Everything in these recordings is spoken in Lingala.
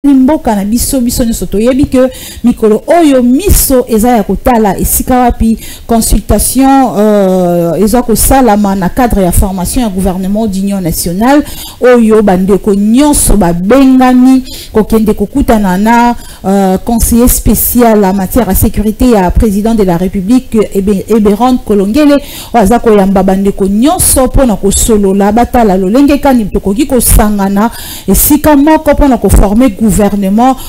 Mboka na biso, biso nyonso toyebi ke mikolo oyo miso eza ya kotala esika wapi consultation eza kosalama na cadre ya formation ya gouvernement d'union nationale oyo bandeko nyonso babengami kokende kokutana na conseiller spécial en matière ya sécurité ya président de la République, Eberande Kolongele, oyo aza koyamba bandeko nyonso mpona kosolola, batala lolenge kani tokoki kosangana esika moko mpona koformer gouvernement.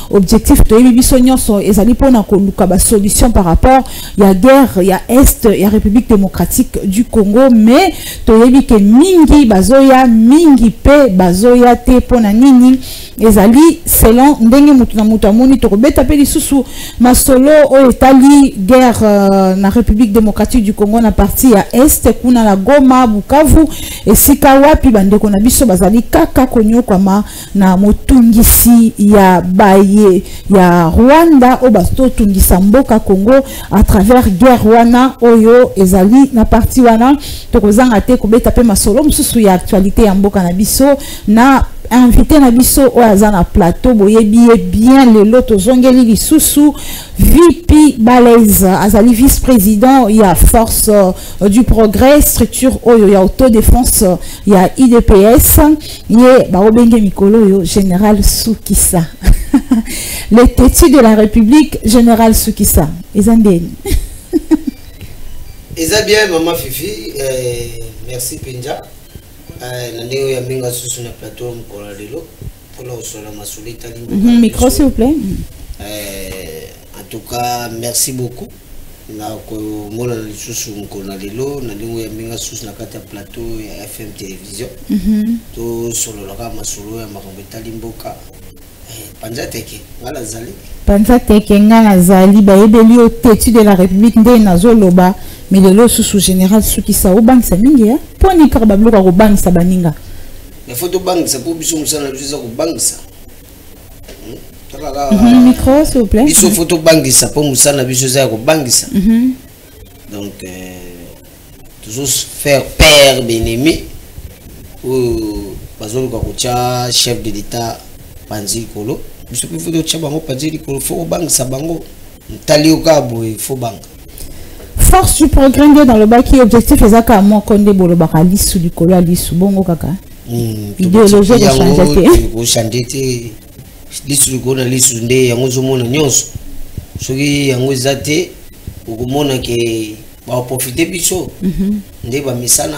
Objectif, toyebi biso nyonso, ezali mpona koluka basolution par rapport ya guerre ya Est ya République démocratique du Congo. Mais toyebi ke mingi bazoya, mingi mpe bazoya te. Mpona nini? Ezali selon ndenge motu na motu amoni. Tokobeta mpe lisusu masolo oyo etali guerre na République démocratique du Congo, na partie ya Est kuna na Goma, Bukavu, esika wapi bandeko na biso bazali kaka konyokwama na motungisi ya baye ya Rwanda oyo bazotungisa mboka Congo à travers guerre wana oyo ezali na partie wana. Tokozanga te kobeta mpe masolo mosusu ya actualité ya mboka na biso na invité na biso oyo aza na plateau. Boyebi ye bien, lelo tozongeli lisusu VP Balaise, azali vice-président ya Force du Progrès, structure oyo ya autodéfense ya UDPS. Ye baobenge mikolo oyo Général Sukisa, le têtu de la République. Général Sukisa, eza ndeni? Eza bien, mama Fifi. Merci mpenza na ndenge oyo yambinga susu na plateau mokolo ya lelo mpona kosola masolo etali Micro, s'il vous plaît. En tout cas, merci beaucoup na komonana lisusu mokolo na lelo na ndenge oyo yambinga susu na kati ya plateau ya FM Télévision. Tosololaka masolo ya makambo etali mboka. Panza teke, nga nazali. Panza teke, nga nazali. Bayebeli yo têtu de la République nde nazoloba, mais lelo susu Général Sukisa, obangisa mingi ya mponi kaka babiloko ya kobangisa baninga? Il faut tobangisa mpo biso mosala na biso eza kobangisa. Micro, s'il vous plaît. Biso faut tobangisa mpo mosala na biso eza ya kobangisa. Donc toujours faire peur baennemi oyo bazoluka kotia chef de l'État panzi likolo. Biso mpe faut totia bango panzi likolo. Faut kobangisa bango. Ntali yo kaka boye, faut banga. Force du Progrès nde nalobaki, objectif eza kaka moko nde bolobaka, lisu likolo ya lisu, bongo kaka idéologie ekochange te. Kochange te. Lisu likolo na lisu nde yango ozomona nyonso. Soki yango eza te, okomona ke baprofite biso nde bamisana.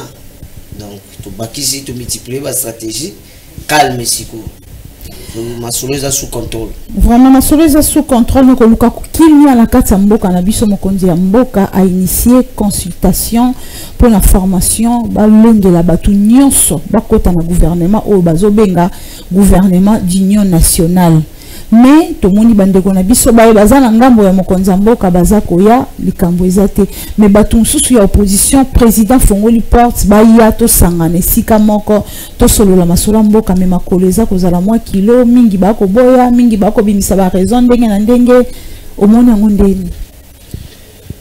Donc tobakisi, tomultiplie bastratégie. Calme sikoyo, masolo eza sous contrôle. Vraiment, masolo eza sous contrôle. Koluka kimia na kati ya mboka na biso, mokonzi ya mboka ainitié consultation mpona formation, balongela bato nyonso bakota na gouvernement oyo bazobenga gouvernement d'union nationale. Mais tomoni bandeko na biso baye baza na ngambo ya mokonzi ya mboka baza koya, likambo eza te. Mais bato mosusu ya opposition, président fongoli porte, baya, tosangana esika moko, tosolola masolo ya mboka. Mais makolo eza kozala mwa kilo mingi, bakoboya mingi, bakobimisa baraison ndenge na ndenge. Omoni yango ndeni?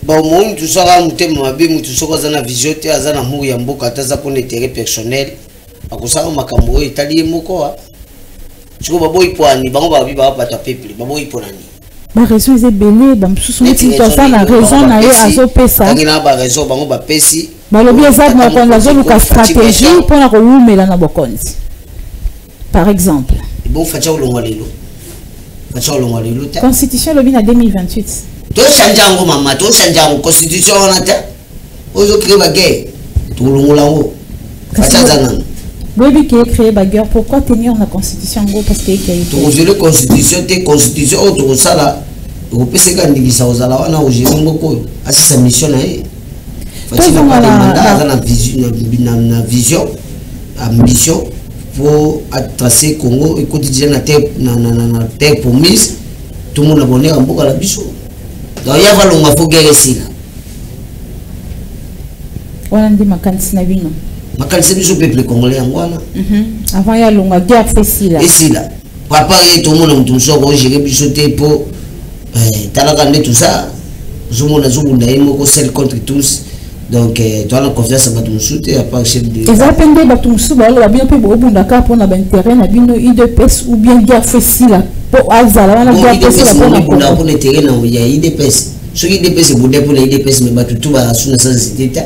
Bon, moi, mutu soki motema mabe, mutu soki aza na vision te, aza na amour ya mboka te, aza mpona intérêt personnel, akosala makambo oyo etali ye moko. Sikoyo baboyi pwani bango babi baa bato ya peuple, baboyi mpona nini? Baraison eza ebele. Bamosusu, neti moto aza na raison na ye azopesa. Tangi na baraison bango bapesi. Balobi eza mokonzi azoluka stratégie mpona kowumela na bokonzi, par exemple. Bon, Fatshi olongwa lelo, Fatshi olongwa lelo te. Constitution elobi na 2028. Tochange yango, mama, tochange yango. Constitution wana te, ozocréer baguerre, tokolongola yango. Fatshi aza nano. Boyebi ke créer baguerre, pourquoi tenir na constitution yango? Parce que ekei. Tokoviole constitution te. Constitution oyo tokosala ekopesaka ndingisa kozala wana, ogérer mboka oyo, asisa mission na ye. Aza na vision, ambition po atrace Congo ekoti déjà na terre promise. Tomona bonheur ya mboka na biso. Donc ya valonga, faut guerre esila. Wana nde makanisi na bino? Makanisi biso peuple congolais, yango wana. Avant ya longa, guerre faut esila. Esila papa ye, tomona moto mosusu akogérer biso te, mpo talaka nde toza, ozomona azobunda ye moko, seul contre tous. Donc toza na confiance ya bato mosusu te à part chef de Eza mpe nde bato mosusu baloba, bino mpe boobundaka mpona baintérêt na bino UDPS, ou bien guerre faut esila. Mpo azala wana guerre esila mpona Congo, mpona intérêt na ya UDPS. Soki UDPS ebunda mpona UDPS, mais bato tu basuna sans cité te.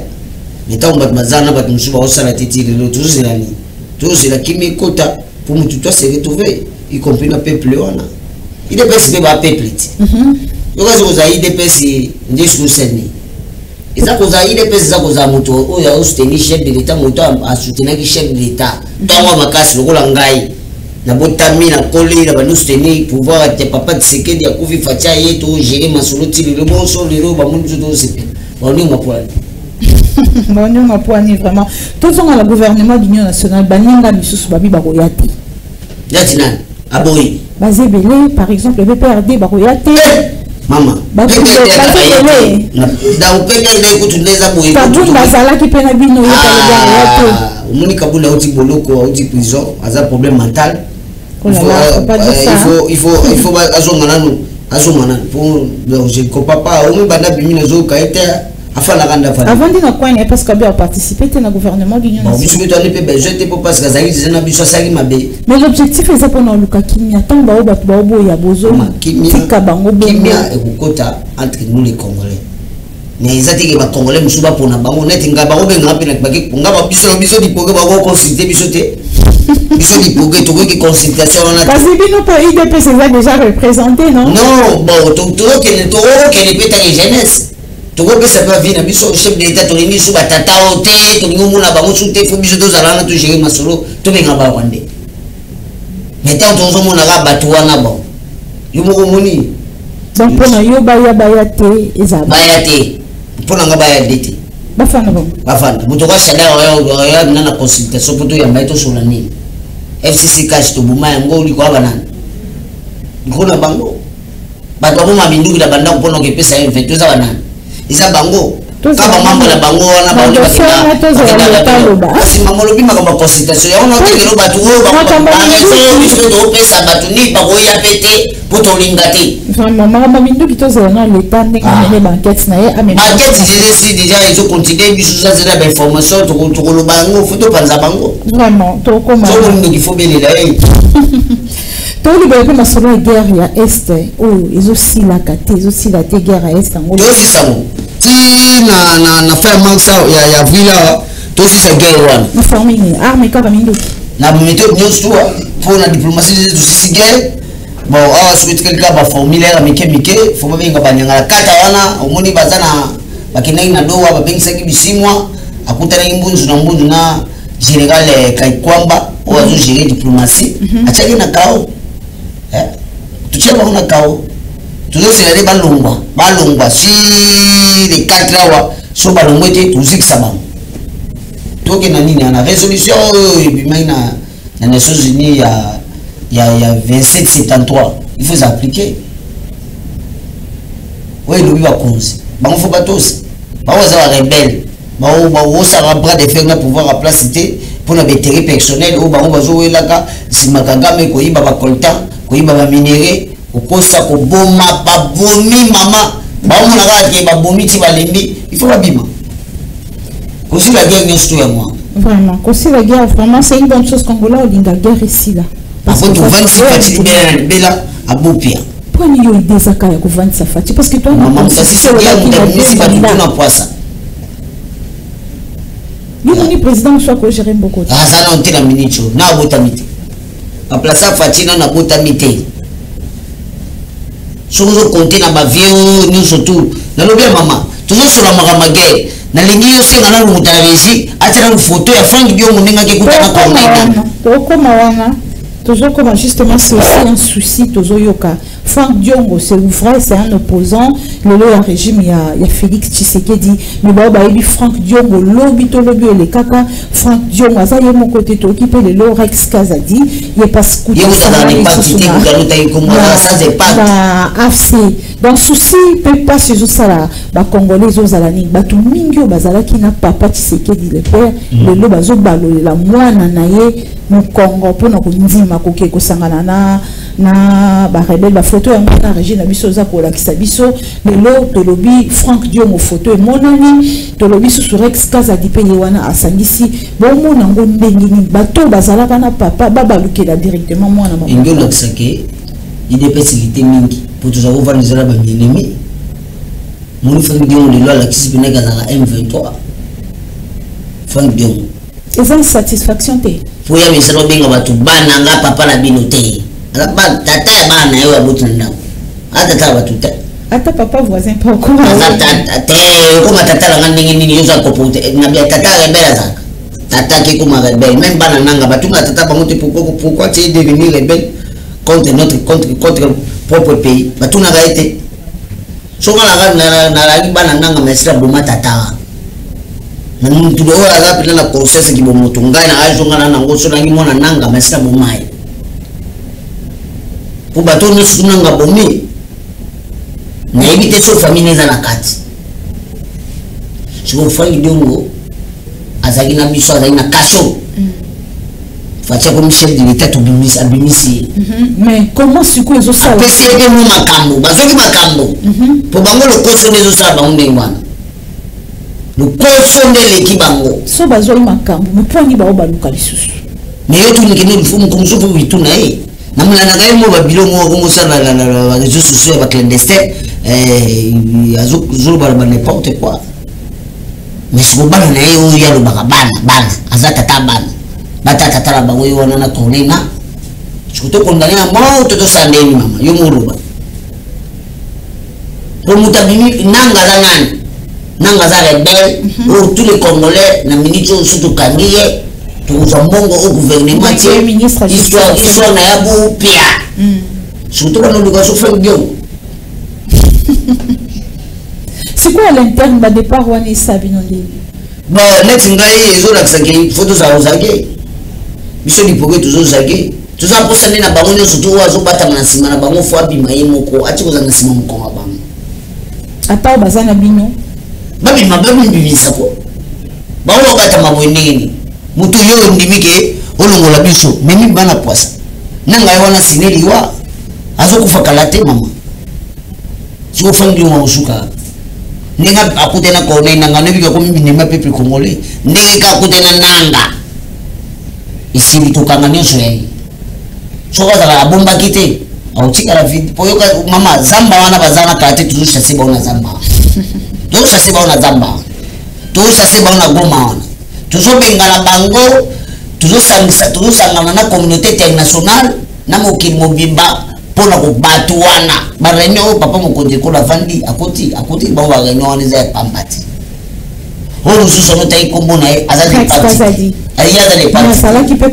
Mais ntango bato baza na bato mosusu baosala te, ti lelo tozozela nini? Tozozela kimia ekota mpo motu to ase retrouve, y compris na peuple wana. UDPS mpe bapeuple ti yoka. Soki kozala UDPS nde soki eza kozala UDPS, eza kozala moto oyo azosoutenir chef de l'État, moto asoutenaki chef de l'État ntango makasi lokola ngai. Nabotami, nakoli na bandi soutenir pouvoir ya papa Tshisekedi. Akufi, Fatshi ye, togérer masolo ti lelo. Bonso lelo bamoni biso tozosepela, baoninga poani. Baoninga poani vraiment. Tozonga na gouvernement d'union nationale. Baninga misusu babi bakoya te. Yati nani aboyi? Baza ebele. Par exemple BPRD bakoya te. Mama, donc PPRD kutu nde eza boye. Kabunda azalaki mpe na bino, ye kaloba te. Omoni, Kabunda auti boloko, auti prison, aza problème mental. Il faut azonga nanu, azonga nanu po je ne comprends pas. Omi banda bimi, nazoyoka ye te, afandaka nda. Avandi na coin parce que abi aparticiper te na gouvernement d'union. Biso mpe toali mpe besoin te po parce que azalaki deja na biso, asalaki mabe. Mais l'objectif eza mpona oluka kimia. Ntango bao bato baoboya, bozotika bango. Kimia ekokota entre nous les Congolais, mais eza teke bacongolais mosusu bapona bango neti ngai. Bakobengaka mpe bake nga biso na biso dipoke, bakoconsulte biso te. Biso dipoke tokoki consultation wana. Kasi bino mpo UDPS eza déjà représenté, non? Non, bon, tokokende, tokokende mpe tanke jeunesse, tokopesa mpe avis na biso. Chef de l'État, tolingi su batata oyo te, tolingi omona bango su te. Faut biso tozala wana, togérer masolo, tobenga barwandais. Mais ntango tozomonaka bato wana, bon, yo moko omoni. Donc mpona yo, baya baya te, eza Baya te, mpona nga baya de te. Bafanda bango. Bafanda. Moto kwa Shadary oya na consultation mpo toyamba ye, tosola nini? FCC CACH toboma yango likolo ya banani? Likolo na bango. Bato baboma minduki na bandako mpona okepesa ye mfe, toza banani? Eza bango ka bamambo na bango wana. Kasi mama, olobi makambo ya consultation yango, naotekelo bato oyo bareseau. Biso topesa bato nini? Bakoya mpe te mpo tolinga te. Vraiment, makambo minduki, tozala na leta ndenge amene baenquête na ye. Baenquête esi déjà ezocontinue. Biso zazela bainformation, tokoloba yango, faut topanza bango. Vraiment, tokoma. Soko minduki, faut belela ye. Tolobela mpe masolo ya guerre ya Est oyo ezosilaka te, ezosila te, guerre ya Est yango. Tosisango ti na fin mars ya avril awa, tosisa guerre wana. Na forme nini? Arme kaka, minduki? Na méthode nyonso tu. Mpo na diplomatie tosisi guerre. Bon, awa soki etikali kaka baformulaire ya mike mike, faut babenga banyangala kata wana. Omoni, baza na bakendaki na Doha, babengisaki Bisimwa, akutanaki mbunzu na mbunzu na général Kaikwamba oyo azogérer diplomatie. Atiaki na kao, totia bango na kao, tozosela nde balongwa, balongwa si le 4 awa. So balongwe te, tozikisa bango. Tokenda nini na résolution oyo ebimaki na Nations unies ya 2773? Il faut appliquer oyo elobi. Bakonzi bango faut batosa. Bango baza barebelles, baosaka bras de fer na pouvoir ya place te mpona baintérêt personnel oyo bango bazowelaka nsima. Kagame koyiba bacoltan, koyiba baminerais, kokosa, koboma, babomi mama. Baomona kaka ke babomi ti balembi, il faut babima. Kosila guerre nyonso to yango wana. Vraiment, kosila guerre, vraiment c'est une bonne chose. Congolais olinga guerre esila. Ako tovandisi Fatshi libela na libela, abopia. Mponi yo idée ezaka ya kovandisa Fatshi? Parce que mama, moto asisi guerre, moto abimisi bato tuna poisa. Yo moni président mosu akogérer mboko te? Aza nano te na minute oyo, na abotami te. Baplace Fatshi nano abotami te. Soki ozokonte na bavie oyo nyonso tu nalobi ya mama, tozosola makambo ya guerre. Nalingi yo senga nanu moto ya régie atia nanu photo ya Frank Diongo ndenge ake kutana. Corneille, tokoma wana, tozokoma. Justement, c'est aussi un souci. Tozoyoka Frank Diongo, c'est vrai, c'est un opposant lelo ya régime ya Félix Tshisekedi. Mais bao bayebi Frank Diongo, lobi tolobi elekaka, Frank Diongo aza ye moko te. Toyoki mpe lelo Rex Kazadi, ye na AFC. Donc souci mpe mpasi ezosala bacongolais ezozala nini? Bato mingi oyo bazalaki na papa Tshisekedi le père, lelo bazobalolela mwana na ye mokongo mpona kondima koke kosangana na barebelles. Bafoto yango na régie na biso oza kolakisa biso lelo. Tolobi Frank Diongo, foto emonani. Tolobi susu Rex Kazadi mpe ye wana asangisi. Bomona yango ndenge nini? Bato bazalaka na papa babalukela directement mwana. Engi olakisake. UDPS lite mingi po toza kovanda ezala baenemi. Moni Frank Diongo lelo alakisi mpenaki azalaka M23. Frank Diongo eza satisfaction te. Po ya misala obenga bato bana nga papa na bino te, aza tata ya bana na ye oyo aboti na ndako, aza tata ya bato te. Ata papa voisin pa okoma. Aza tata te, okoma tata nanga ndenge nini? Yo oza comporte na bia tata rebelle, azalaka tata ke koma rebelle. Même bana nanga batunga tata bango te: pourquoi tu es devenu rebelle contre notre contre propre pays? Batunaka ye te. Soki nalaki bana nanga maesila boma tata na mutu oyo aza mpenza na conscience kibomoto, ngai na azonga na nango. So nangi mwana nanga maesila boma ye, po bato nyonso nanga bomi, nayebi te so famille eza na kati. Sikoyo Frank Diongo azalaki na biso, azalaki na kaso. Fatshi akomi chef de l'État, tobimisi, abimisi ye. Mais comment sikoyo ezosala? Apesi ye mpe mo makambo, bazwaki makambo mpo bango lokoso nde ezosala bango ndenge wana, lokoso nde eleki bango. So bazwaki makambo, mais mpo ani bao baluka lisusu? Mais yo tunikende mosusu fo bituna ye. Namonanaka ye mo babilo moko akomosala na baréseaux sociaux ya baclandestin, azoloba ba n'importe quoi. Mais siko bana na ye oyo ye alobaka bana bana, aza tata bana, batata na bango ye wana na tourne na siko tokondane na moto, tosala ndeni. Mama, yo mo oloba po moto abimi nanga aza nani? Nanga aza rebelle oyo tous les Congolais na minute oyo so tokangi ye, tokozwa mbongo oyo gouvernement tie. Histoire na ya bupia, surtout bana oluka so Frank Diongo. Sikoyo à l'interne, badépart wana esa bino ndenge? Bon, neti ngai ezolakisaki fo tozala kozalaki biso lipoke, tozozalaki, toza mposa nde na bango nyonso to oyo azobatama na nsima na bango, fo abima ye moko, ati kozala na nsima mokongo ya bango. Ata oyo baza na bino. Babima, babimisa ko bango babatama boye ndenge nini? Moto yo ondimi ke olongola biso, memi bana poisa na ngai wana sine liwa azokufa kala te. Mama, siko Frank Diongo akosuka ndenge akutana Corneille Nanga, noyebi akomi binema peuple congolais, ndenge ka akutana Nanga esili, tokanga nyonso ya ye. Soki azalaka abombaki te, akotikala vide. Po yoka mama, zamba wana baza na kala te, tozochasser bango na zamba, tozochasser bango na zamba, tozochasser bango na Goma wana, tozobengana bango, tozosangisa, tozosangana na communauté internationale, na mokili mobimba mpona bato wana. Baréunion oyo papa mokonzi ekolo avandi, akoti akoti bango, baréunion wana eza ya pamba te. Oyo mosusu anotaki nkombo na ye aza ye aza le parti. Azalaki mpe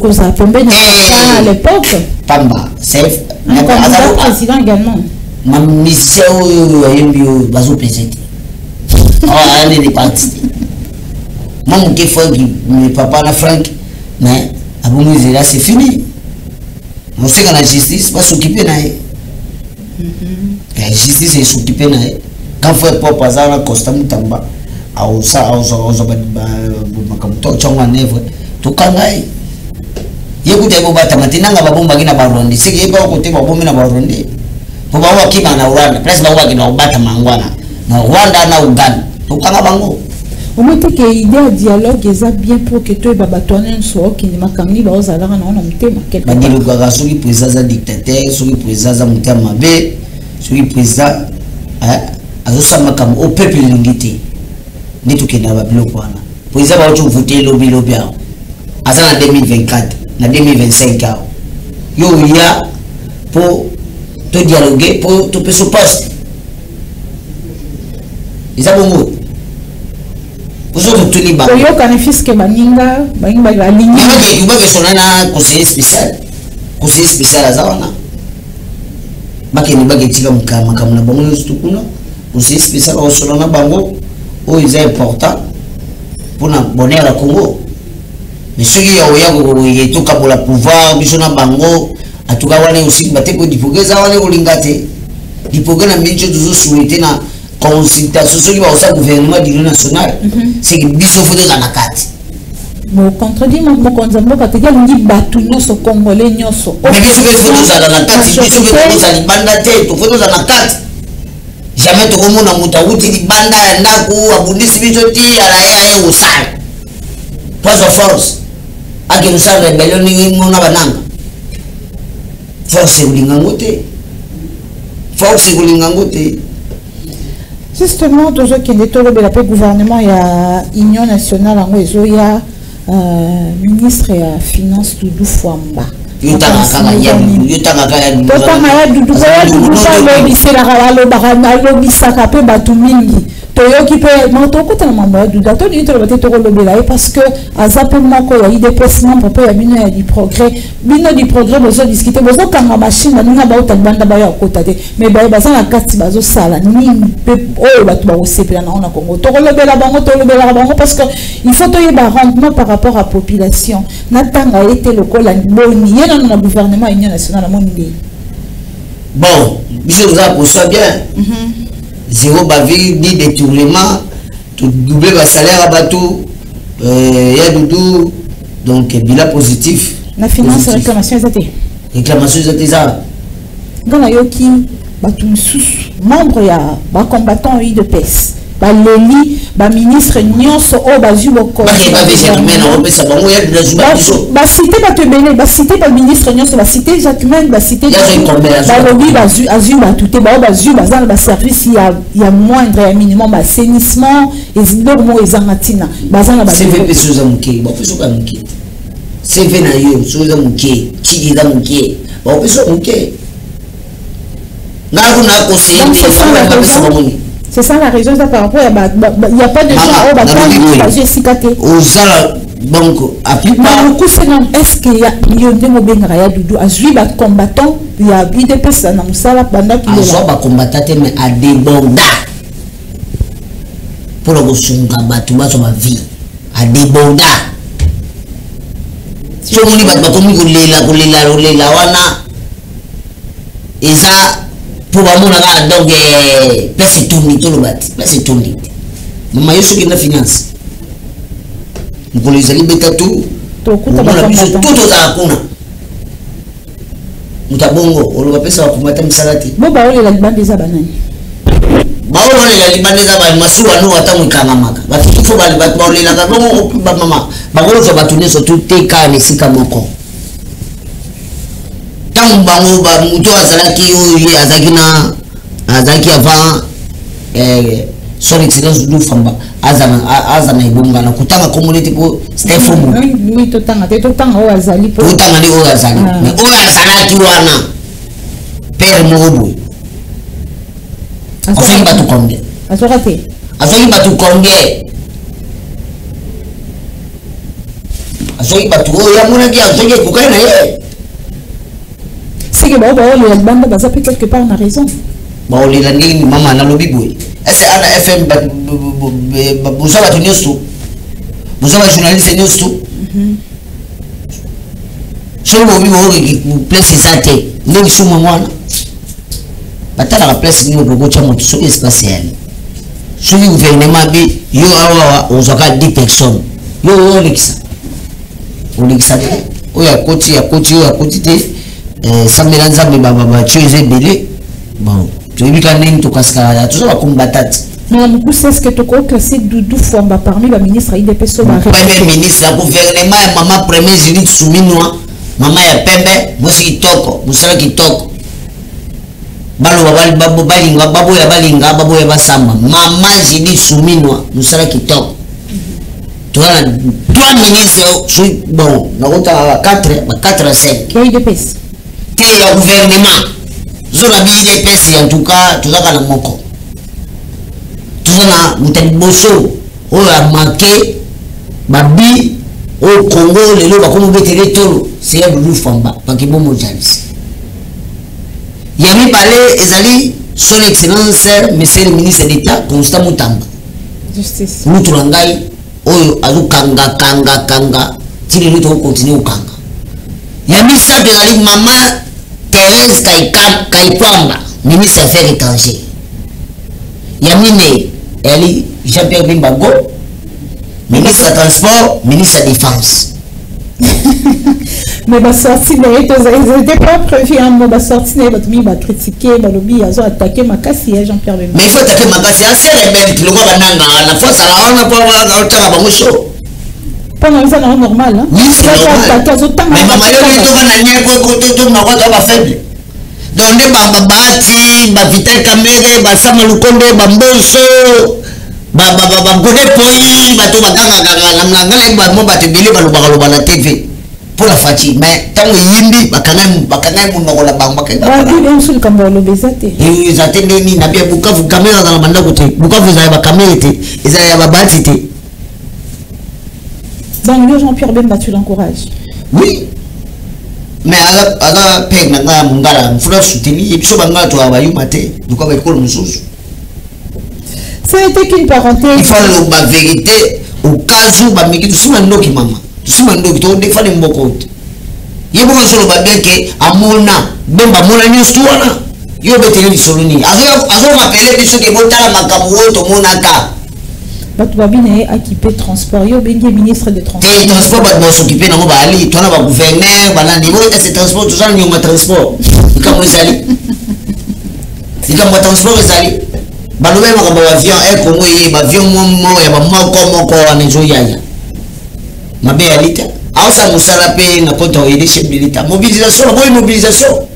kozala pembeni à l'époque. Pamba. Président également. Mamusicien oyo ayembi oyo bazopese te, awa nde le parti te. Mwa moke Frank, papa na Frank, mais abongi nzela, c'est fini. Moseka na justice bas'occuper na ye, justice es'occuper na ye. Grand frère propre aza na Constant Mutamba, azwa makambo to otyango en œuvre, tokanga ye. Ye kuta ye bobatama te, nanga babombaki na Barwandais, seke ye bako te, babombi na Barwandais po bango bakima na Rwanda, place bango bakenda kobatama yango wana na Rwanda na Uganda, tokanga bango. Omoi te ke idée ya dialogue eza bien pour ke toyeba bato wana nyonso okende makambo nini baozalaka nango na motema quelque part. Badialogaka soki président aza dictateur, soki président aza motema mabe, soki président azosala makambo oyo peuple elingi te, nde tokendaka babiloko wana. Président bauti vote elobi elobi awa, aza na 2024 na 2025 awa, yo oya mpo todialogue, mpo topesa poste, eza bongo ozo totuni bango. Koyokana fiske baninga baninga balingi. Bakesona na conseiller spécial, conseiller spécial aza wana, bakende baketika makambo na bango nyonso kuna. Conseiller spécial akosola na bango oyo eza important mpona bonheur ya Congo. Mais soki ya oya tokabola pouvoir biso na bango, atuka wana osimba te, po dipoke eza wana ekolinga te. Dipoke na mingi tozosouhaiter na consultation, soki bakosala gouvernement d'union nationale, c'est que biso fo tozala na kati. Bon, contredit mokonzi ya mboka teki, alingi bato nyonso, congolais nyonso. Mais biso mpe fo tozala na kati, biso mpe tokozala libanda te, tofo tozala na kati. Jamais tokomona moto awuti libanda ya ndako abundisi biso ti ala ye aye kosala po azwa force, akende kosala rébellion ndenge mona bananga. Force ekolinga yango te, force ekolinga yango te. Justement, tozokende, tolobela mpe gouvernement ya Union nationale yango ezoya. Ministre ya Finance Doudou Fwamba. Yotangaka ya Totanga ya Dudu, ya Dudu alobiselaka, alobaka, alobisaka mpe bato mingi. Toyoki mpe tokutana mambo ya Dudu, tolingi toloba te, tokolobela ye parce que aza mpe moko ya UDPS, membre mpe ya bino ya du Progrès. Bino du Progrès bozodiscute, bozokanga machine, baninga bauta libanda bayo akota te, mais baye baza na kati bazosala nini mpe oyo bato bakosepela nango na Congo? Tokolobela bango, tolobelaka bango parce que il faut toyeba rendement par rapport à population. Natanga ye te lokola boni ye nano na gouvernement Union nationale, amoni ndenge. Bon, biso toza posa bien, zéro bavure ni détournement, todouble basalaire ya bato ya Dudu, donc bilan positif. Na Finance, réclamation eza te? Réclamation eza te, eza. Nga nayoki bato mosusu, membre ya bacombattant UDPS, baleli baministre nyonso oyo bazwi. Bacité bato ebele, bacité baministre nyonso, bacité Jacquemain, bacité, balobi azwi bato te. Bao bazwi baza na baservice ya moindre, ya minimum, assainissement, biloko moko ezanga ntina, baza na. CV mpe so eza moke, bapesa moke. CV na yo so eza moke, tiki eza moke, bakopesa moke. Ngai kuna conseiller te, bapesa bango. C'est ça la raison, ça par rapport à il n'y a pas de gens oyo batangi, bazwi esika te. Ozala donc na mokuse nano, est ce que yo ndenge obengaka ya Dudu azwi bacombattant ya UDPS na mosala bandaki? Azwa bacombattant te, mais adéborda mpona kosunga bato bazwa bavie. Adéborda. So omoni bato bakomi kolela, kolela, kolela wana, eza mpo bamonaka. Donc place etondi, toloba te place etondi te. Mama, yo soki na Finance, mokolo ezali beta tu, omona biso tu tozala kuna. Moto abongo oloba pesa bakomata mosala te. Bo baolela libanda eza banani? Baolela libanda eza masuwa no atango ekangamaka. Bato fo bato baolelaka bongo, bamama bakozwa bato nyonso tuteka na esika moko. Ntango bango moto azalaki oyo ye azalaki na azalaki avant Son Excellence Doudou Fwamba aza na ebonga na kotanga kombo neti po c'est faux. Oui, totanga te, totanga oyo azali. Totanga nde oyo azali, mais oyo azalaki wana, père moko boye, azwaki bato combien? Azwaka te. Azwaki bato combien? Azwaki bato oyo amonaki, azwaki ekokani na ye. Seke bao baolela libanda baza mpe quelque part na raison. Baolela ndenge? Mama, nalobi boye, ese ana FM, bozwa bato nyonso, bozwa bajournaliste nyonso. Soki bobi bookeki place eza te, nde lisumu wana batalaka place nini okokotya moto. Soki espace eyali, soki gouvernement bi yo awawa ozwaka 10 personnes, yo oyo olekisa, olekisa te. Oyo akoti, akoti, oyo akoti te, sambela Nzambe. Batio eza ebele. Bon, toyebi ka ndenge tokasikaka, toza bakombata te. Mais na mokuse, est ce que tokoclasse Doudou Fwamba parmi baministre ya UDPS? Premier ministre ya gouvernement ya mama premier Judith Suminwa, mama ya pembe, mwasi kitoko, mosala kitoko. Baloba balinga, baboya balinga, baboya basamba, mama Judith Suminwa, mosala kitoko. Toza na trois ministres soki, bon, nakotaka ba 4, ba 4 à 5. Ya UDPS? Te, ya gouvernement. Zo na bi UDPS, en tout cas tozaka na moko. Toza na moto ya liboso oyo amanke babi oyo Congo lelo bakomi obetele tolo, c'est ya Doudou Fwamba Pakibomo Jalis. Ya mibale ezali Son Excellence Monsieur le ministre d'État Constant Mutamba. Justice. Mutu na ngai oyo azokanga kanga kanga ti lelo, tokokontinue kokanga. Ya misato ezali mama Thérèse Kaikwamba, ministre Affaires étrangères. Ya minei ezali Jean-Pierre Bemba Go, ministre ya Transport, ministre ya Défense. Mais basorti na ye était pas prévu un mot. Basorti na ye, bato mingi bacritique, balobi azo attaqué makasi ya Jean-Pierre Bemba. Mais il faut attaquer makasi, ancien rebelle lokwa bananga wana, fo azala wana mpo otaka bango show. Mpona eza nango normal. Oui, c'est normal. Mais mama, yo toka na nie ko to ba faible. Donc nde babati baVital Kamerhe, baSama Lukonde, bamboso, bagode poi, bato bagangaganga na ngai na mo, bato ebele balobaka loba na TV mpo na Fatshi, mais ntango eyimbi, bakangai monoko na bango. Bakangai likambo aloba eza te. Eza te ndeni na bia Bukavu. Kamerhe aza na bandako te. Bukavu ezala ya baKamerhe te, ezala ya babati te. Donc yo, Jean-Pierre Bemba, tu l'encourages? Oui, mais aza père na ngai ya mongala, mfuna soutenir ye. Biso bangala toyaka bayuma te lokola baekolo mosusu. Ce n'était qu'une parenthèse. Il faut aloba vérité au cas où bameki tosima ndoki. Mama, tosima ndoki, todefane mboko te. Ye moko azoloba bien ke amona Bemba, amona nyonso tu wana. Yo obeteli lisolo nini? Azorappeler biso ke botala makambo oyo tomonaka. Bato babi na ye akipe transport, yo obengi ministre de transport. Te, transport bato basokipe nango, baali twana bagouverneur banani oyo ese transport. Toza na niongo ya transport. Likambo ezali likambo ya transport, ezali balobi makambo ya avion Air Congo, eye bavion moko ya bamoko moko wana ezoyaya mabe ya lita. Aosala mosala mpe na compte oyede chef de l'État. Mobilisation, baboyi mobilisation,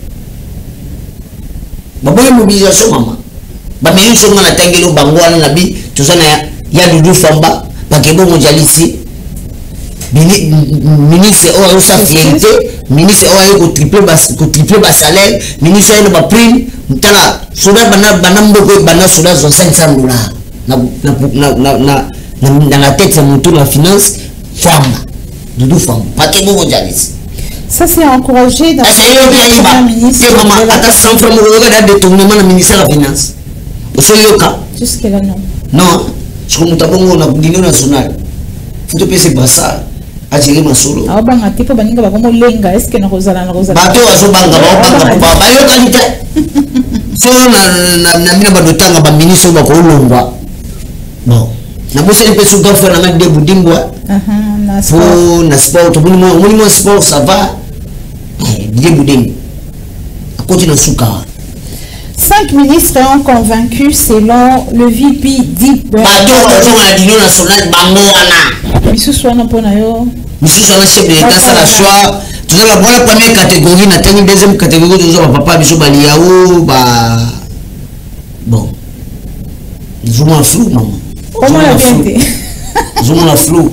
baboyi mobilisation. Mama, baministre nga natangeli bango wana na bi toza na ya Doudou Fwamba, Pakebongo Jalisi, ministre oyo azosa fierté, ministre oyo aye kotripler basalaire, ministre oyo aye na baprime. Tala soda, banda mboka oyo banda, soda azwa 500 $ na la tête ya motu na finance. Fwamba, Doudou Fwamba, Pakebongo Jalisi. Ça, c'est encouragé dans le ministre. Mama, ata 100 francs moko oyoka da détournement na ministère ya finance osoyoka? Jusque là, non. Non, soko moto abongo na l'Union nationale, faut topesa brassard, agérer masolo. Aobanga te mpo baninga bakomolenga, est ce que nakozala nakozala? Bato bazobanga, baobanga mpo bayokani te. So na mina badotanga baministre oyo bakolongwa. Bon, nabosani mpe suka frère nanga de Budimbwa po na sport. Tomoni, omoni mwa sport, ça va. Didier Budimbu akoti na suka wana. Cinq ministres ont convaincu selon le VP dit. Bato bazonga na l'Union nationale, bango wana. Misusu wana mpona yo? Misusu wana, chef de l'État sala choix. Toza na voilà première catégorie, na tangi deuxième catégorie, toza bapapa biso baliao ba. Bon, nazomona flou, mama. Omona bien te. Nazomona flou.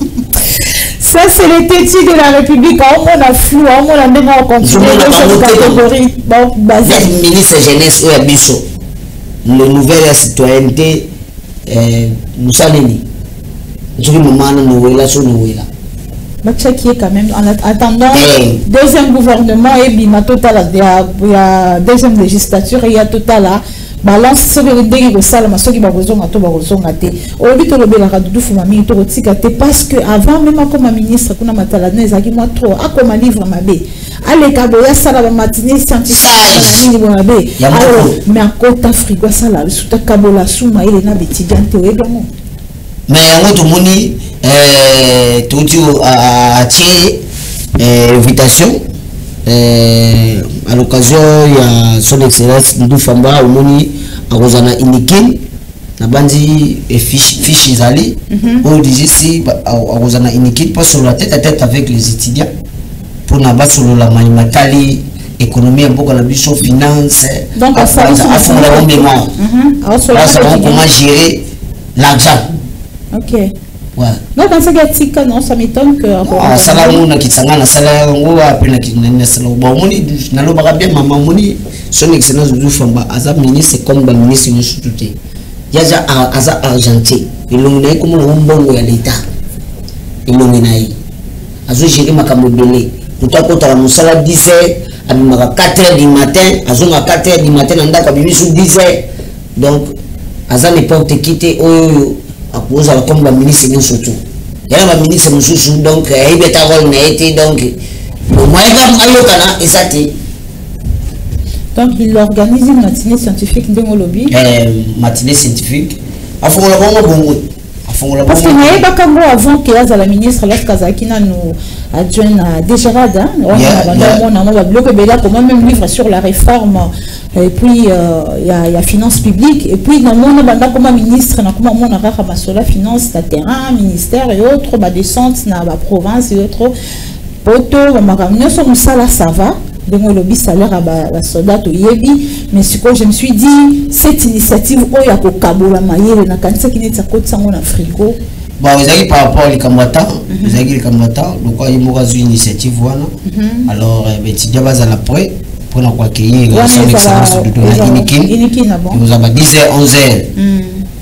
Ça, c'est le têtu de la République. Omona flou, omona ndenge ocontinue catégorie. Bon, basi. Ministre jeunesse oyo ya biso, le nouvelle ya citoyenneté, mosala nini? Soki mama wana nowela, so nowela. Batiaki ye quand même en attendant hey. Deuxième gouvernement ebima, totala ya deuxième législature eya, totala balance soki ndenge kosalama, soki bakozonga to bakozonga te. Oyebi, tolobelaka Doudou Fwamba mingi, tokotika te, parce que avant même akoma ministre kuna, matala na ezalaki mwa trop, akoma livre mabe, aleka boye, asala bamatinée scientifique nini boye mabe. Alors, mais akota frigo, asala suta, kabola suma ele na baétudiant te. Oyebi yango? Mais yango tomoni touti atie invitation à l'occasion ya Son Excellence Doudou Fwamba. Omoni akozala na Unikin na bandi fiche ezali oyo DGC, akozala na Unikin mpo solola tête à tête avec les étudiants mpona basolola matali économie ya mboka na biso, finance. Afongola bango mémoire, comment gérer l'argent. Ok. Ouais. Donc, on s'est tika, non, ça m'étonne que. Asala yango na Kisanga, nasala yango ape nasala. Bon, omoni, nalobaka bien, mama. Omoni, Son Excellence Doudou Fwamba aza ministre comme baministre nyonso tu te. Ye aza argentier. Elongi na ye komona ngo mbongo ya l'État. Elongi na ye azogérer makambo ebele. Moto akotaka mosala 10 heures, abimaka 4 heures du matin, azonga 4 heures du matin na ndako, abimi su 10 heures. Donc aza n'importe qui te oyo akozala comme baministre nyonso tu. Yana baministre mosusu, donc ayebi ata rôle na ye te, donc moyen ayokana eza te. Donc il organise une matinée scientifique ndenge olobi. Matinée scientifique, afongola bango bongo. Afongola. Parce que nayebaka ngo avant ke azala ministre, lorsque azalaki nanu adjoint na DGRAD, wana banda babiloko ebele, akoma même livre sur la réforme et puis ya finance publique. Et puis namona banda koma ministre, nakoma mona kaka masolo finance na terrain, ministère et autres, badescente na baprovince et autres, poto bamakambo nyonso, mosala ça va. Ndenge olobi, salaire ya basoldat toyebi. Mais sikoyo je me suis dit, cette initiative oyo ya kokabola mayele, nakanisaki neti akotisa yango na frigo. Bon, ezalaki par rapport likambo ya temps, ezalaki likambo ya temps. Lokola ye moko azwi initiative wana, alors baétudiant bazala prêt mpona koaccueillir son excellence Doudou na Unikin. Ekozala ba 10 heures, 11 heures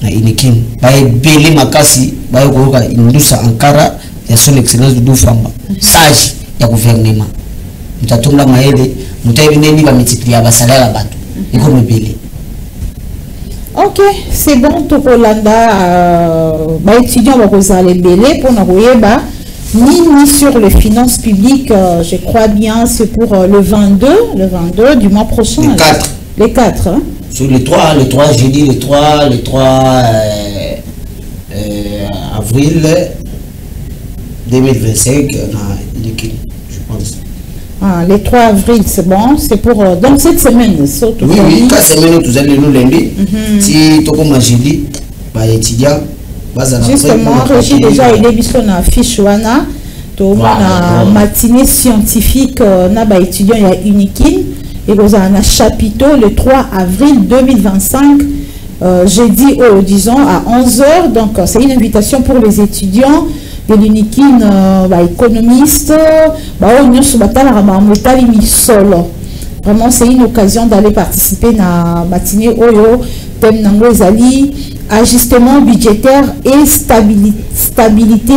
na Unikin. Baebele makasi baye koyoka indusa ankara ya son excellence Doudou Fwamba, sage ya gouvernement, moto atonga mayele, moto ayebi ndeni bamultiplier basalaire ya bato ekomi ebele. Ok, c'est bon. Tokolanda baétudiant bakozala ebele mpona koyeba nini sur les finances publiques. Je crois bien c'est pour le 22, le 22 du mois prochain. Le 4. Les 4, hein? Sur le 3, le 3 jeudi, le 3, le 3 avril 2025 na Unikin, je pense. Ah, le 3 avril, c'est bon, c'est pour donc cette semaine surtout. Oui, quatre semaines, tozali lelo lundi, ti tokoma jeudi, baétudiant bazala. Justement, régie déjà aidé biso na fiche wana, tomona matinée scientifique na baétudiant ya Unikin, ekozala na chapiteau le 3 avril 2025, jeudi oyo, disons à 11h. Donc c'est une invitation pour les étudiants de l'Unikin, baéconomiste, baoyo nyonso batalaka makambo etali misolo. Vraiment, c'est une occasion d'aller participer na matinée oyo. Thème nango ezali ajustement budgétaire et stabilité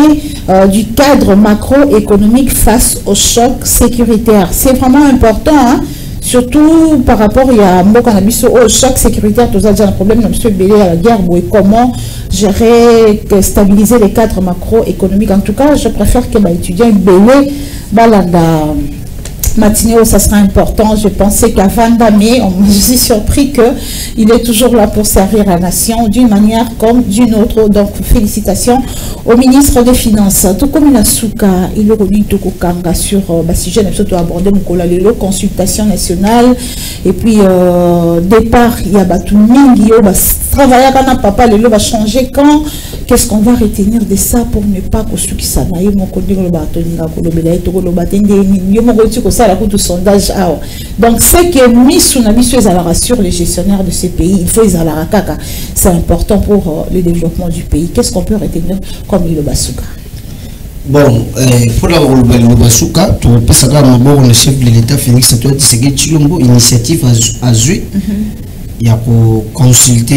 du cadre macroéconomique face au choc sécuritaire. C'est vraiment important, hein? Surtout par rapport ya mboka na biso au choc sécuritaire. Toza déjà un problème na biso ebele ya la guerre boye, comment gérer, stabiliser les cadres macroéconomiques. En tout cas, je préfère que baétudiant ebele balanda matinée où ça sera important. Je pensais qu'avant, mais je suis surpris qu'il est toujours là pour servir la nation d'une manière comme d'une autre. Donc, félicitations au ministre des Finances. Tout comme na suka, il est tokokanga sur bah, sujet surtout abordé mokolo lelo, consultation nationale et puis départ, il y a batu mingi oyo ba travailler na papa, lelo va changer quand. Qu'est-ce qu'on va retenir de ça pour ne pas kosukisa na ye moko ndenge oloba tolinga kolobela ye, tokoloba te nde yo moko oti kosala kutu sondage awa? Donc c'est que misu na biso ezalaka sur les gestionnaires de ce pays, il faut ezalaka kaka, c'est important pour le développement du pays. Qu'est-ce qu'on peut retenir comme liloba suka? Bon, mpona koloba liloba suka, topesaka maboko na chef de l'État Félix Antoine Tshisekedi Tshilombo, initiative azwi ya koconsulte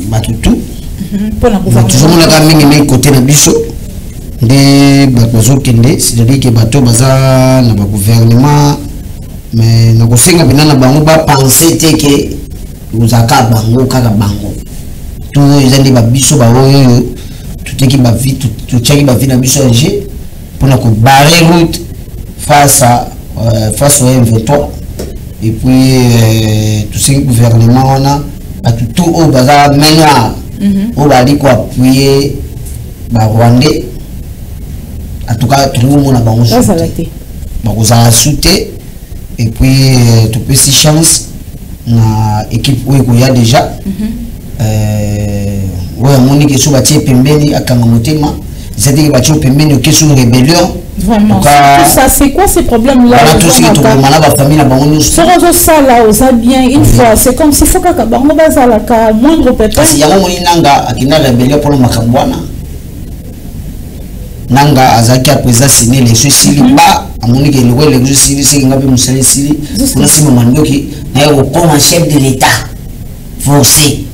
bato tu. Mpona Tozomonaka mingimingi kote na biso nde bato bazokende, c'est-à-dire ke bato baza na bagouvernement, mais nakosenga mpena na bango bapense te ke ozalaka bango kaka bango to eza nde babiso baoyo oyo toteki bavi, totiaki bavi na biso ya jeu mpona kobarrer route face au M23. Et puis tosengi gouvernement wana, bato tu oyo baza main noire, oyo bali koappuyer barwandais, en tout cas tolingi omona bango bazala te. Bakozala su te. Et puis topesi chance na équipe oyo ekoya déjà, oyo amoni ke so batie pembeni, akanga motema, eza teke batie pembeni oke so rébellion. Vraiment, tout ça, c'est quoi ces problèmes-là? Voilà, tout ce qui tokoma na bafamille na bango nyonso. Soki ozosala, oza bien une fois, c'est comme si faut kaka bango bazalaka moindre pépin. Kasi yango moni Nanga akenda rébellion mpona makambo wana. Nanga azalaki ya président, sini élection esili, ba amoni ke eloko élection esili, sekinga mpe mosala esili, mpona nsima mandoki naye kokoma chef de l'État forcé.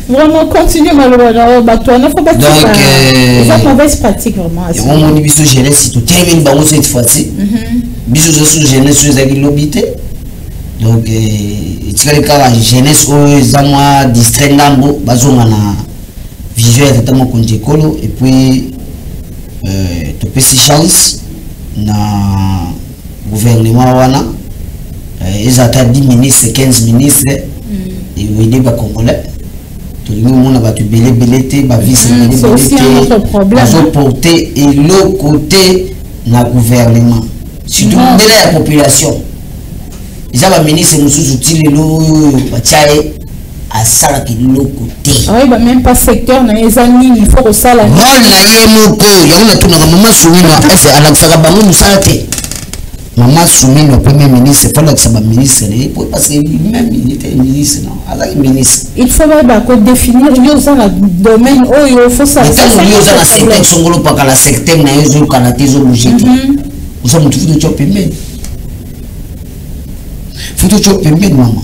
Vraiment, continue maloba na bato wana, fo Donc, eza mauvaise pratique vraiment. Yango moni biso jeunesse totelemeli bango cette fois-ci. Biso toza so jeunesse oyo ezalaki lobi te. Donc etikali kaka jeunesse oyo eza mwa distrait ndambo, bazonga na vision ya tata mokonzi ekolo. Et puis topesi chance na gouvernement wana, eza ata 10 ministres, 15 ministres, ekoaider bacongolais. Tolingi omona bato ebele ebele te, bavice ebele ebele te, bazoporte eloko te na gouvernement, surtout ndela ya population. Eza baministre mosusu ti lelo oyo batya ye, asalaka eloko te. Oyeba même pas secteur na ye eza nini, il faut kosala. Rôle na ye moko yango natunaka mama Suminwa, ese alakisaka bango mosala te? Mama Suminwa, premier ministre, faut alakisa baministre na ye, po parce que même il était ministre, non, azalaki ministre. Il faut bayeba kodéfinir: yo oza na domaine oyo, faut. Ntango yo oza na secteur songolo pakala, secteur na yo ezokana te, ezobouge te, oza motu, futi otya pembeni, futi otya pembeni. Mama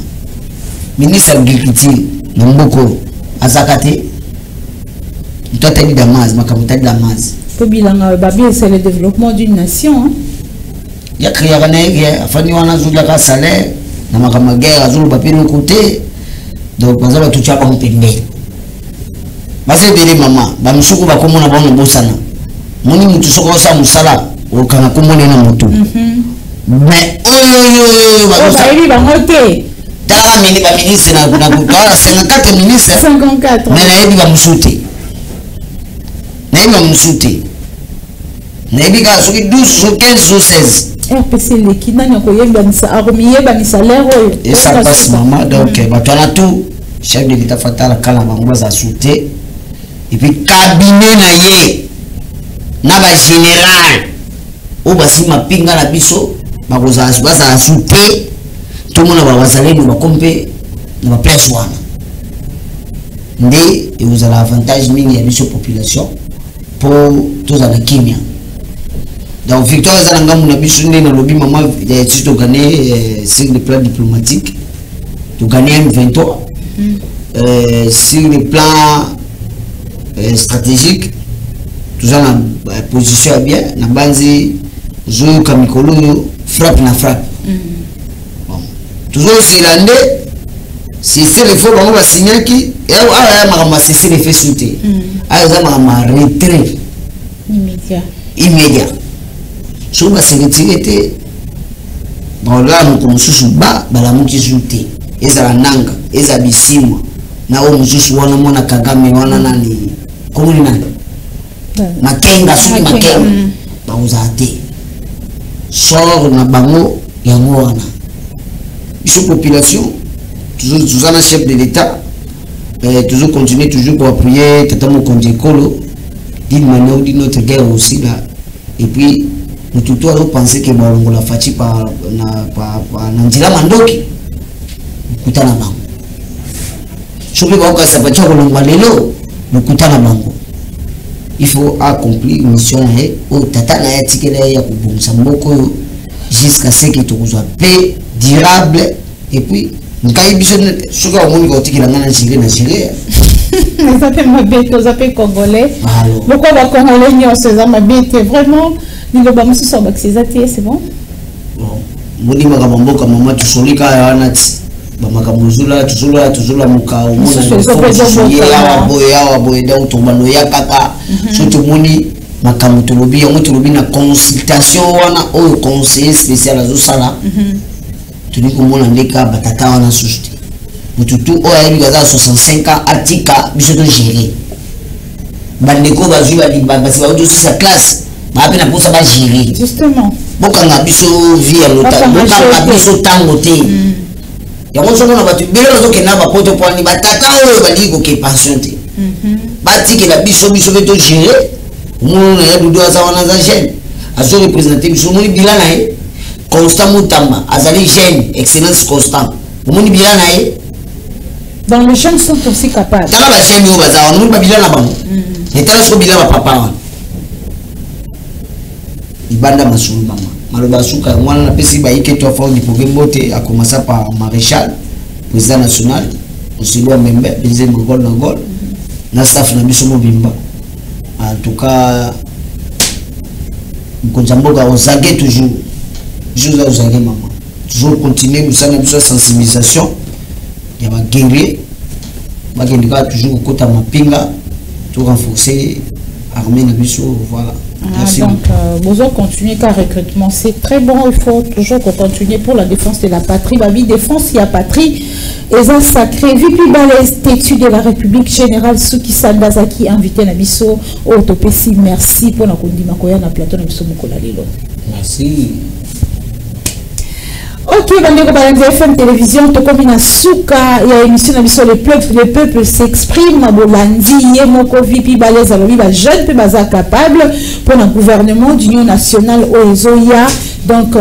ministre agriculture na mboka oyo azaka te, moto atali Damas, makambo tali Damas. Po bilanga babi, c'est le développement d'une nation, hein? Ya créaka na ye, afandi wana, azoliaka salaire na makambo ya guerre, azoloba mpe eloko te. Donc baza bato, tya bango pembeni, baza ebele mama. Bamisuku bakomona bango na bosana. Moni mutu soki osala mosala, okanga komona ye na motu, mais oyo bayebi bango te. Talaka mini baministre na 54 ministre. 54. Mais nayebi bamosusu te, nayebi bamosusu te, nayebi kaka soki 12, so 15, so 16. RPC eleki, nani akoyebanisa, akomiyebanisa lere oyo? Esa passe, mama. Donc bato wana tout, chef de l'État fatala kala bango baza su te. Et puis cabinet na ye na bagénéral oyo basili mapinga na biso, bakozala, bazala su te. Tomona bawazalendo bakomi mpe na baplace wana, nde ekozala avantage mingi ya biso population, mpo tozala na kimia. Donc victoire eza na ngambu na biso. Nde nalobi, mama, si togagner sur le plan diplomatique, togagner M23, sur le plan stratégique, toza na position ya bien. Na banzi ozoyoka mikolo oyo frappe na frappe. Bon, tozosela nde cessez-le-feu bango basignaki. Awa ya makambo ya cessez-le-feu su te, awa eza makambo ya retrait immédiat. Immédiat. Soki base retirer te, baolala moko mosusu ba balamuki zu te. Ezala Nanga, ezala Bisimwa na oyo mosusu wana, mwana Kagame wana, nani, komoni nani, Makenga, soki Makenga, bakozala te. Sort na bango yango wana. Biso population toza na chef de l'État, toujours continuer, toujours koappuyer tata mokonzi ekolo d'une manière ou d'une autre. Guerre aussi là, et puis motu to azopense ke balongola Fatshi na nzela mandoki, lokuta na bango. Soki bakokasa Fatshi akolongwa lelo, lokuta na bango. Il faut accomplir mission na ye oyo tata na ye atikela ye ya kobongisa mboka oyo jusqu'à ce que tokozwa paix durable. Et puis ngai, biso, soki amoni kotikela ngai na géré, na géré. Eza mpe mabe te, oza mpe congolais lokola bacongolais nyonso, eza mabe te. Vraiment, liloba mosusu abakisi eza te, c'est bon. Moni makambo mboka, mama, tosoli kaka wana ti bamakambo ozolala, tozolala, tozolamuka, omona ye awa boye, awa boye. Donc tobanda oya kaka so tomoni makambo tolobi yango, tolobi na consultation wana oyo conseiller spécial azosala. Tolingi komona nde kaka batata wana susu te. Motu tu oyo ayebi aza 65 ans, atika biso togérer. Bandeko bazwi basi bauti osisa classe, baa mpe na mposa bagérer. Justement. Bokanga biso vie ya lota, bokanga biso ntango te. Yango ozomona bato ebele bazokenda bapoto poani, batata oyo balingi koke pension te, batikela biso, biso mpe togérer. Omoni na ya Dudu aza wana, aza jeune, azoreprésente biso. Omoni bilan na ye. Constant Mutamba azali jeune, excellence Constant, omoni bilan na ye. Donc les jeunes sont aussi capables. Tala bajeune oyo baza wana, omoni babilan na bango. Etala siko bilan bapapa wana libanda. Masolo mama, maloba suka yango wana. Napesi bayike to afao dipoke mbote, akomasa par maréchal président national Osilo Membe Benzengo gol na gol na staff na biso mobimba. En tout cas, mokonzi ya mboka ozage toujours, biso oza ozage mama, toujours continuer mosala na biso ya sensibilisation ya baguerrier, bakende kaka toujours kokota mapinga to renforcer armée na biso, voilà. Ah, merci. Donc, besoin continuer car recrutement, c'est très bon. Il faut toujours continuer pour la défense de la patrie. Bah oui, défense, il y a patrie. Eza sacré. VP Balès, têtu de la République, général Suki Sanda azalaki invité na biso oyo topesi merci mpona kondima koya na plateau na biso mokolo ya lelo. Merci. Ok, bandeko balandi FM Télévision, tokomi na suka ya émission na biso Le peuple s'exprime. Bolandi ye moko VP Balès alobi bajeune mpe baza capable mpona gouvernement d'union nationale oyo ezoya. Donc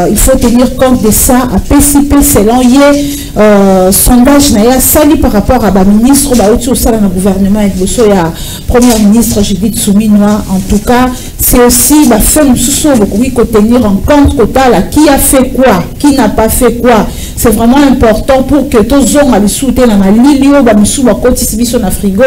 il faut tenir compte de ça. Apesi mpe selon ye sondage na ye asali par rapport à baministre bauti osala na gouvernement ya liboso ya première ministre Judith Suminwa. En tout cas, c'est aussi bafait mosusu oyo bokoki kotenir en compte, kotala qui a fait quoi, qui n'a pas fait quoi. C'est vraiment important pour que tozonga lisusu te na malili oyo bamisusu bakotisi biso na frigo.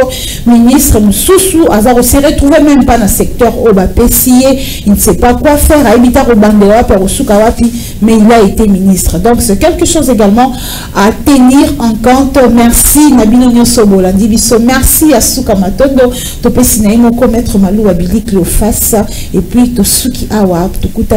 Ministre mosusu aza kose retrouver même pas na secteur oyo bapesi ye, il ne sait pas quoi faire, ayebi ta kobandela wapi, akosuka wapi, mais il a été ministre. Donc c'est quelque chose également à tenir en compte. Merci na bino nyonso bolandi biso. Merci à Suka Matondo, topesi na ye moko maître Maluwa Bili Cléophas. Et puis tosuki awa, tokuta.